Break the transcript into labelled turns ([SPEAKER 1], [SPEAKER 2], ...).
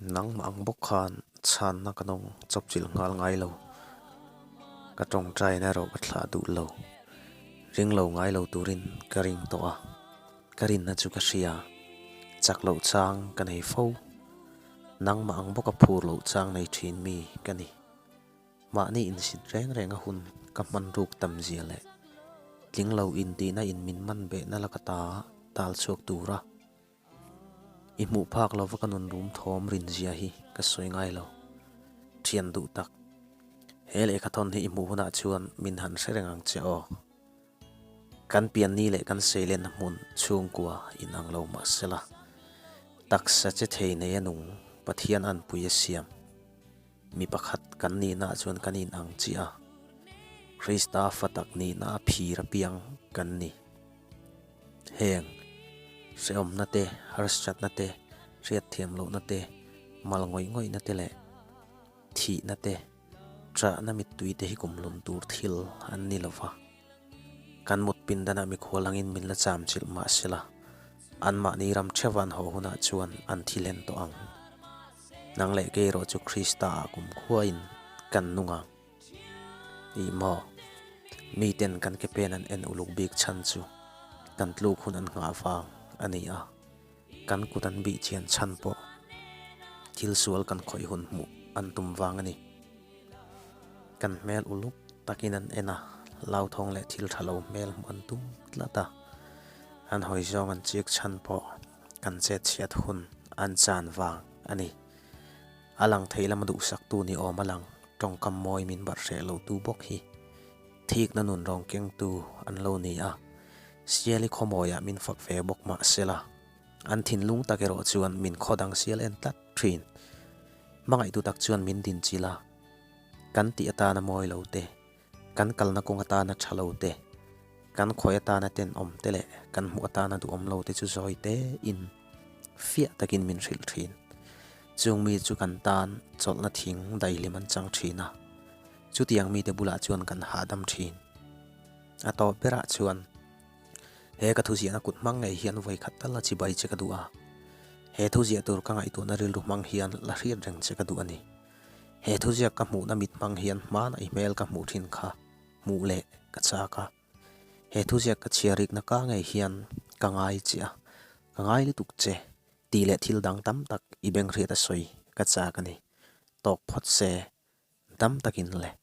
[SPEAKER 1] Nangmah ang bawk khan chhanna ka nawng chawpchilh nghal ngai lo. Ka tawngtaina erawh ka thlah duh lo. Ring lo ngai lo turin ka ring tawh a, ka rinna chu ka hria. Chak loh chang ka nei fo. Nangmah ang bawka phur loh chang nei thin mi ka ni. Mahni insit reng reng a hun ka hman ruk tam zia leh tling lo intihna in min man behna laka ta tal chhuak tura I hmuh phak lova ka nun rum thawm rin zia hi ka sawi ngai lo. Thian duh tak. He lehkha thawn hi i hmuh hunah chuan min han hre reng ang che aw. Kan pianni leh kan seilenna hmun chhungkua inang lo mah sela, taksa che thei nei a nung Pathian anpui a siam. Mi pakhat kan nihnaah chuan kan inang chiah a, Krista fa tak nihna a phir apiang kan ni. Heng, hrehawmna te, harsatna te, hriatthiam lohna te, mal ngawih ngawihna te leh thihna te, ṭahna mittui te hi kumhlun tur thil an ni lo va. Kan mut pindanah mikhual angin min la cham chilh mah sela, anmahni ram ṭheuh an haw hunah chuan an thi hlen tawh ang. Nang leh kei erawh chu Krista-ah kumkhuain kan nung ang. Ih maw? Miten kan ke pen an en uluk bik chhan chu kan tluk hun an nghah vang a ni a, kan kut an bih chian chhan pawh thil sual kan khawih hun hmuh an tum vang a ni. Kan hmel uluk takin an en a, lauthawng leh thil tha lo hmel hmuh an tum tlat a, an hawi zawng an chik chhan pawh kan chet chhiat hun an chan vang a ni. A lang thei lama duhsaktu ni awm a lang tawngkam mawi min barh hreh lo tu bawk hi thikna nun rawng kengtu an lo ni a, Siali khawmawiah min fak ve bawk mah sela an thinlung tak erawh chuan min khaw dang sial en tlat thin. Hmangaihtu tak chuan min din chilh a, kan tih atana mawi lo te, kan kalna kawng atana tha lo te, kan khawi atana tenawm te leh kan hmuh atana duhawm lo te chu zawi te in fiah takin min hrilh thin. Chung mi chu kan tan chawlhna thing daihlim an chang thin a, chutiang mite bulah chuan kan hahdam thin. A tawp berah chuan he ka thuziahna kut hmang ngei hian vawi khat tal a chibai che ka duh a, he thuziah tur ka ngaihtuahna rilru hmang hian la hriat reng che ka duh a ni. He thuziak ka hmuhna mit hmang hian hmana i hmel ka hmuh thin kha hmuh leh ka chak a. He thuziak ka chhiar rikna ka ngei hian ka ngai che a, ka ngai lutuk che tih leh thil dang tam tak i beng hriat a sawi ka chak a ni. Tawk phawt se, dam takin le.